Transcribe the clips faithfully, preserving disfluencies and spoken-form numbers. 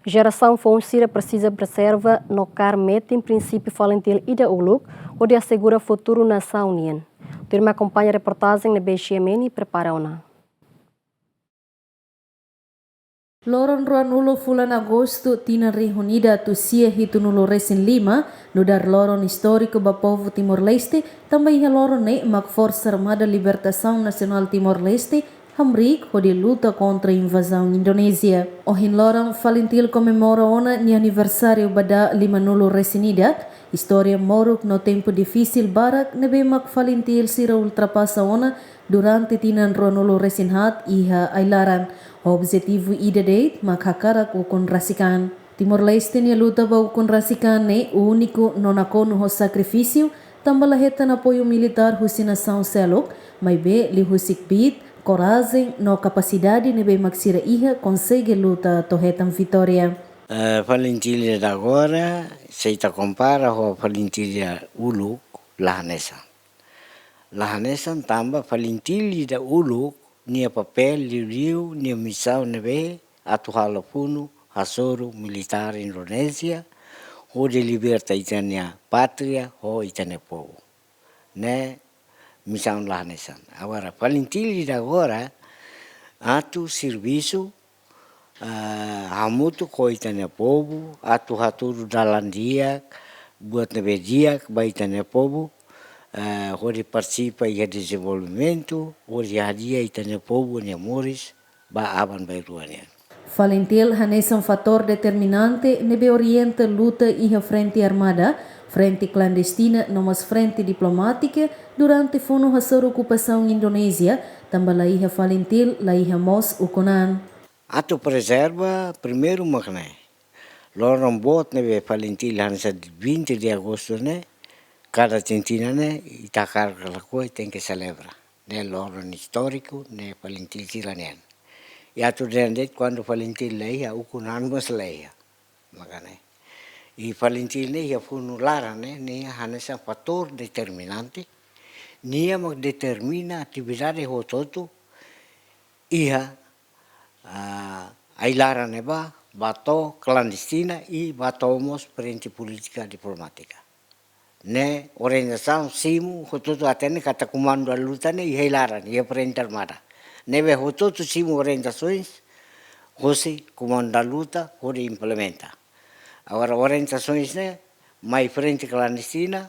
Jerasaun foun sira presiza prezerva no kaer metin prinsípiu FALINTIL ida uluk, hodi asegura futuru nasaun nian. Tuirmai akompaña reportajen ne'ebé Xiameni prepara ona. Loron ruanulu fulan Agostu, tinan rihun ida atus sia hitunulu resin lima, nu'udar loron istóriku ba povu Timor-Leste, tanba iha loron ne'e mak Forsa Armada Libertasaun Nasionál Timor-Leste hamriik hodi luta kontra invazaun Indonézia. Ohin loron FALINTIL komemora ona nia aniversáriu ba dala limanulu resin ida, istória moruk no tempu difisil barak ne'ebé mak FALINTIL sira ultrapasa ona durante tinan ruanulu resin haat iha ai-laran. Objetivu ida de'it mak hakarak ukun rasik an. Timor-Leste nia luta ba ukun rasik an ne'e úniku no nakonu ho sakrifísiu, tanba la hetan apoiu militár husi nasaun seluk, maibé liuhusi kbiit, korajen no kapasidade ne'ebé mak sira iha konsege luta to'o hetan vitória. Eh, FALINTIL ida agora, se ita kompara ho FALINTIL ida uluk, la hanesan. La hanesan tanba FALINTIL ida uluk, nia papél liuliu, nia misaun ne'ebé atu halo funu hasoru militár Indonézia, hodi liberta ita-nia pátria ho ita-nia povu. Ne'e misaun la hanesan. Agora, FALINTIL ida agora, atu servisu, ah, hamutuk ho ita-nia povu, atu hatudu dalan di'ak, buat ne'ebé di'ak ba ita-nia povu, ah, hodi partisipa iha dezenvolvimentu, hodi hadi'a ita-nia povu nia moris ba aban-bainrua nian. FALINTIL hanesan fatór determinante ne'ebé orienta luta iha frente armada, frente klandestina no mós frente diplomátika durante funu hasoru okupasaun Indonézia, tanba la iha FALINTIL, la iha mós ukun an. Atu prezerva, primeiru mak ne'e. Loron boot ne'ebé FALINTIL hanesan vinte de Agostu ne'e, kada tinan-tinan ne'e, ita hakarak ka lakohi tenke selebra. Ne'e loron istóriku, ne'e FALINTIL sira-nian. I atu dehan de'it kuandu FALINTIL la iha, ukun an mós la iha. Maka ne'e. I FALINTIL ne'e iha funu laran ne'e, ne'e hanesan fatór determinante. Nia mak determina atividade hotu-hotu iha, ah, ai-laran ne'ebá, ba to'o klandestina i ba to'o mós frente polítika diplomátika. Ne'e orientasaun simu, hotu-hotu hatene katak komandu da luta ne'e iha ai-laran, iha frente armada. Ne'ebé hotu-hotu simu orientasoens, hosi komandu da luta, hodi implementa. Agora orientasoens ne'e, mai frente klandestina,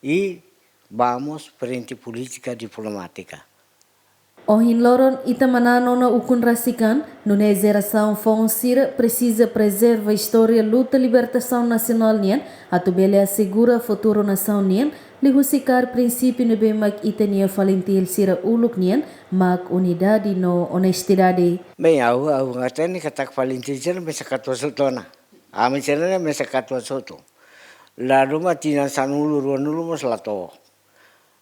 i ba mós frente polítika diplomátika. Ohin loron ita manán ona ukun rasik an, nune'e jerasaun foun sira presiza prezerva istória luta libertasaun nasionál nian, atu bele asegura futuru nasaun nian, liuhusi kaer prinsípiu ne'ebé mak ita-nia FALINTIL sira uluk nian, mak unidade no onestidade. Bem, ha'u, ha'u hatene katak FALINTIL sira mesak katuas hotu ona. Ami sira ne'e mesak katuas hotu. La ruma tinan sanulu, ruanulu mós la to'o.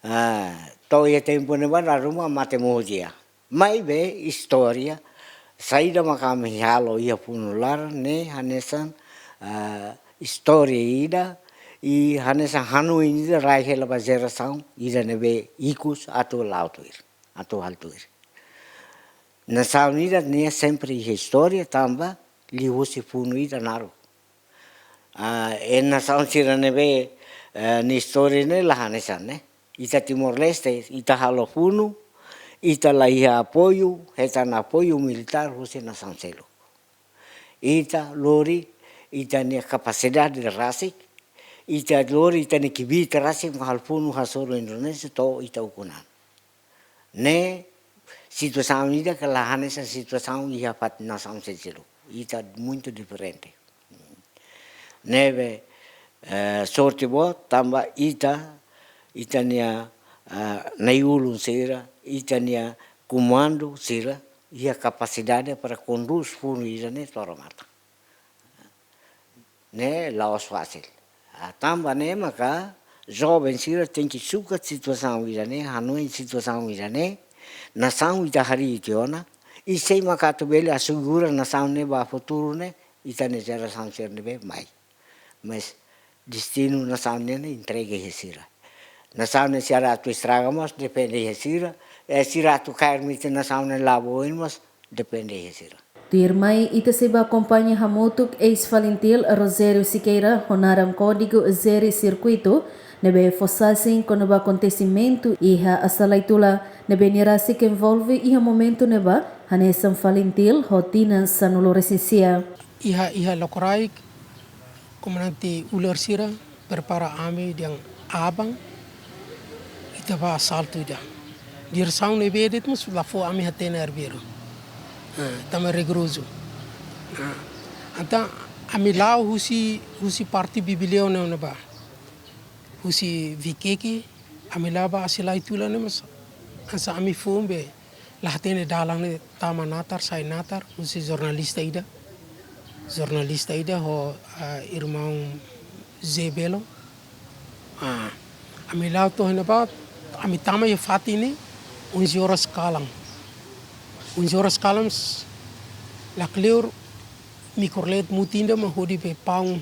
Ah, to'o iha tempu ne'ebá la ruma mate mohu tiha. Maibé istória, saida maka ami halo iha funu laran ne'e hanesan, ah, istória ida, i hanesan hanoin ida rai hela ba jerasaun ida ne'ebé ikus atu la'o tuir, atu halo tuir. Nasaun ida-ne'e sempre iha istória tanba liuhusi funu ida naruk. Ah, e nasaun sira ne'ebé, eh, nia istória ne'e la hanesan ne'e. Ita Timor-Leste, ita halo funu, ita la iha apoiu, hetan apoiu militár husi nasaun seluk. Ita lori ita-nia kapasidade rasik, ita lori ita-nia kbiit rasik mak halo funu hasoru Indonézia to'o ita ukun an. Ne'e situasaun ida ke la hanesan situasaun iha fatin nasaun seluk. Ita muitu diferente. Ne'ebé, eh, sorte boot tanba ita, ita-nia, eh, na'i-ulun sira, ita-nia komandu sira, iha kapasidade para kondús funu ida-ne'e to'o remata. Ne'e la'ós fasil. Ah, tanba ne'e maka joven sira tenke sukat situasaun ida-ne'e, hanoin situasaun ida-ne'e, nasaun ita harii tiha ona, i sé maka atu bele asegura nasaun ne'e ba futuru ne'e, ita-nia jerasaun sira ne'ebé mai. Mas destinu nasaun ne'e entrega iha sira. Nasaun ne'e sira atu estraga mós depende iha sira, eh, sira atu kaer metin nasaun ne'e la'o ba oin mós depende iha sira. Tuirmai ita sei bá akompaña hamutuk eis-FALINTIL Rogério Sequeira ho naran kódigu Zeri Sirkuitu, ne'ebé fó sasin kona-ba akontesimentu iha Asalaitula, ne'ebé nia rasik envolve iha momentu ne'ebá, hanesan FALINTIL ho tinan sanulu-resin-sia. Iha, iha Lokoraik, komandante Ular sira prepara ami dehan aban, ita bá asaltu ida. Diresaun ne'ebé de'it mós la fó ami hatene arbiru. Ah, tanba rigorozu. Ah, entaun ami la'o husi, husi parte Bibileu ne'e, ne'ebá. Husi Vikeke, ami la'o bá Asalaitula ne'e mós, hanesan ami foun be la hatene dalan ne'e, tama natar, sai natar, husi jornalista ida. Jornalista ida ho, ah, irmaun Zé Belo. Ah, ami la'o to'o iha ne'ebá, ami tama iha fatin ne'e, onze horas kalan. Onze horas kalan, s-, lakleur, mikrolet mutin ida mak hodi be paun,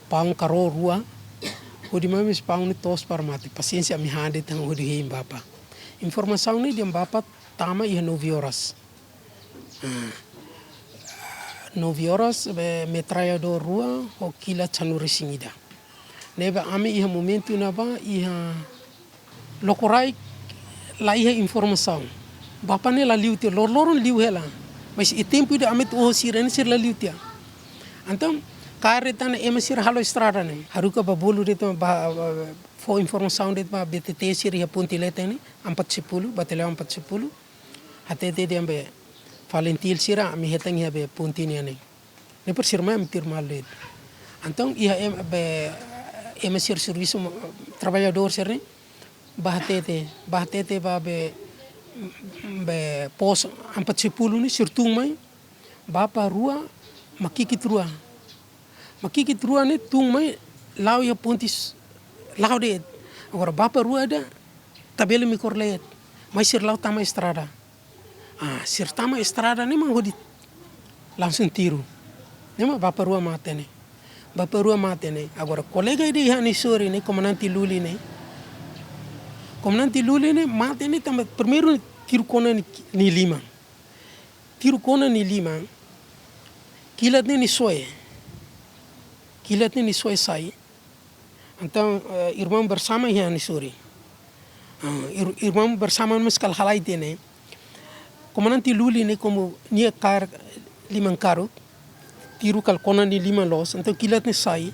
paun karó rua, hodi mai mós paun ne'e toos para mate. Pasiénsia ami han de'it tan hodi hein Bapa. Informasaun ne'e dehan Bapa tama iha nove horas. Ah, nove horas be metralhadór rua ho kilat sanulu-resin-ida. Ne'ebé ami iha momentu ne'ebá iha Lokoraik la iha informasaun. Bapa ne'e la liu tiha, loroloron liu hela. Mas iha tempu ida ami atu oho sira ne'e sira la liu tiha. Entaun, kaer de'it tan ema sira halo estrada ne'e. Haruka ba bolu de'it tan ba, ba, ba, fó informasaun de'it ba B T T sira iha ponte leten ne'e, empat sepuluh, batallaun empat sepuluh. Hatete dehan be FALINTIL sira ami hetan iha be ponte nian ne'e. Ne'e para sira mai ami tuir malu de'it. Entaun iha em-, be ema sira servisu mo-, traballadór sira ne'e. Bá hatete, bá hatete ba be, be pos empat sepuluh ne'e sira tun mai. Bapa rua, makikit rua. Makikit rua ne'e tun mai la'o iha ponte s-, la'o de'it. Agora Bapa rua ida tabele mikrolet. Mas sira la'o tama estrada. Ah, sira tama estrada ne'e mak hodi langsung tiru. Ne'e mak Bapa rua mate ne'e. Bapa rua mate ne'e. Agora kolega ida iha nia sorin ne'e, Komandante Luli ne'e. Komandante Luli ne'e mate ne'e tanba primeiru tiru kona nia, nia liman. Tiru kona nia liman. Kilat ne'e nia soe. Kilat ne'e nia soe sai. Entaun, eh, irmaun Bersama iha nia sorin. Ah, ir-, irmaun Bersama mós kala halai tiha ne'e. Komandante Luli ne'e komu nia kaer liman karuk, tiru kala kona nia liman loos, entaun kilat ne'e sai.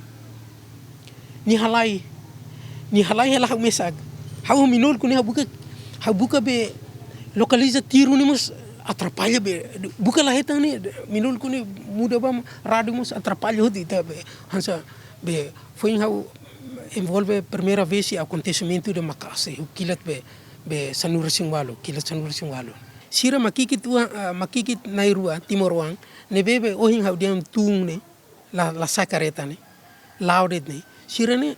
Nia halai, nia halai hela ha'u mesak. Ha'u ho minolku ne'e ha'u buka, ha'u buka be lokaliza tiru ne'e mós atrapalla be. Buka la hetan ne'e, minolku ne'e muda ba rádiu mós atrapalla hotu ita be. Hanesan be foin ha'u envolve primeira vez iha akontesimentu ida maka'as, ho kilat be, be sanulu-resin-ualu, kilat sanulu-resin-ualu. Sira makikit ua, ah, makikit na'in-rua, timoroan, ne'ebé be ohin ha'u dehan tun ne'e, la, la sa'e karreta ne'e, la'o de'it ne'e. Sira ne'e,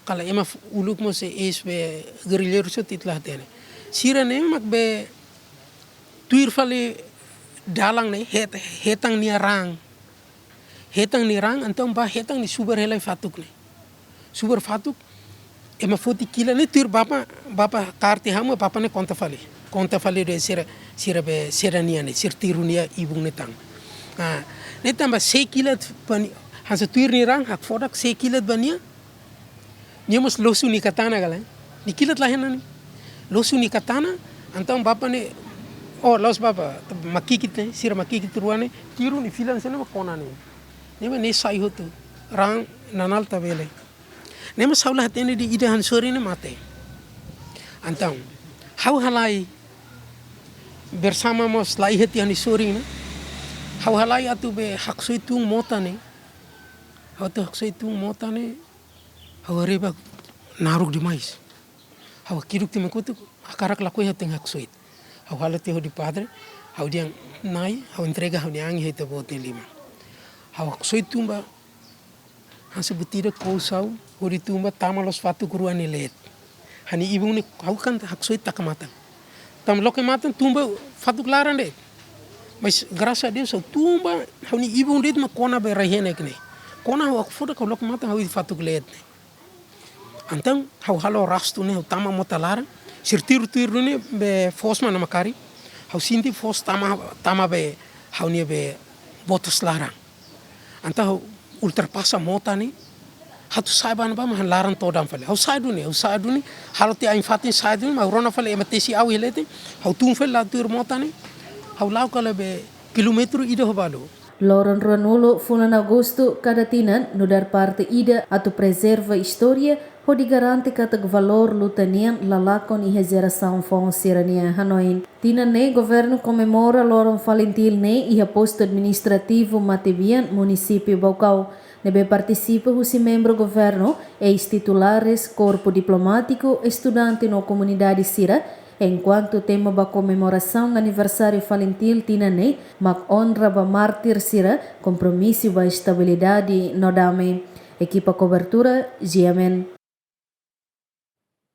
kala ema f-, uluk mós eis be gerrilleiru sira hotu la hatene. Sira ne'e mak be tuir fali dalan ne'e, het-, hetan nia raan. Hetan nia raan, entaun bá hetan nia subar hela iha fatuk ne'e. Subar fatuk, ema foti kilat ne'e tuir Bapa, Bapa kaer tiha ha'u mak Bapa ne'e konta fali. Konta fali dehan sira, sira be saida nian ne'e, sira tiru nia ibun ne'e tan. Ah, ne'e tanba sei kilat ba nia, hanesan tuir nia raan, hakfodak sei kilat ba nia, nia mós losu nia katana kala. Nia kilat la iha ne'e. Losu nia katana, entaun Bapa ne'e, oh, la'ós Bapa, makikit ne'e, sira makikit rua ne'e, tiru nia filan sira ne'e mak kona nia. Ne'e mak nia sai hotu, raan nanál tabele. Ne'e mak ha'u la hatene dehan ida hanesan sorin ne'e mate. Entaun, ha'u halai Bersama mós la iha tiha nia sorin ne'e. Ha'u halai atu be haksoit tun mota ne'e. Ha'u atu haksoit tun mota ne'e. Ha'u haree ba naruk demais. Ha'u hakiduk tiha mai kotuk, hakarak lakohi ha'u tenke haksoit. Ha'u halo tiha hodi padre, ha'u dehan Na'i, ha'u entrega ha'u-nia an iha Ita-Boot nia liman. Ha'u haksoit tun ba, hanesan buat ida kous ha'u, hodi tun ba tama loos fatuk rua nia leet. Ha'u-nia ibun ne'e, ha'u kan haksoit taka matan. Tanba loke matan tun ba fatuk laran de'it. Mas grasas a Deus, ha'u tun ba, ha'u-nia ibun de'it mak kona be rai-henek ne'e. Kona ha'u hakfodak, ha'u loke matan, ha'u iha fatuk leet ne'e. Entaun, ha'u halo rastu ne'e, ha'u tama mota laran, sira tiru tuir ne'e, be foos mak namkari. Ha'u sente foos tama, tama be, Ha'u-nia be botos laran. Entaun ha'u ultrapasa mota ne'e. Ha'u atu sa'e ba ne'ebá mak laran todan fali. Ha'u sa'e duni, ha'u sa'e duni. Halo tiha ain-fatin sa'e duni, mak rona fali ema tesi ha'u iha leten. Ha'u tun fali la'o tuir mota ne'e. Ha'u la'o kala be kilómetru ida ho balu. Loron ruanulu fulan Agostu kada tinan nu'udar parte ida atu prezerva istória hodi garante katak valór luta nian la lakon iha jerasaun foun sira-nia hanoin. Tinan ne'e governu komemora loron Falintil ne'e iha postu administrativu Matebian, munisípiu Baucau, ne'ebé partisipa husi membru governu, eis-titulares, korpu diplomátiku, estudante no komunidade sira, enkuantu tema ba komemorasaun aniversáriu Falintil tinan ne'e mak onra ba mártir sira, kompromisu ba estabilidade no dame. Ekipa kobertura, G M N.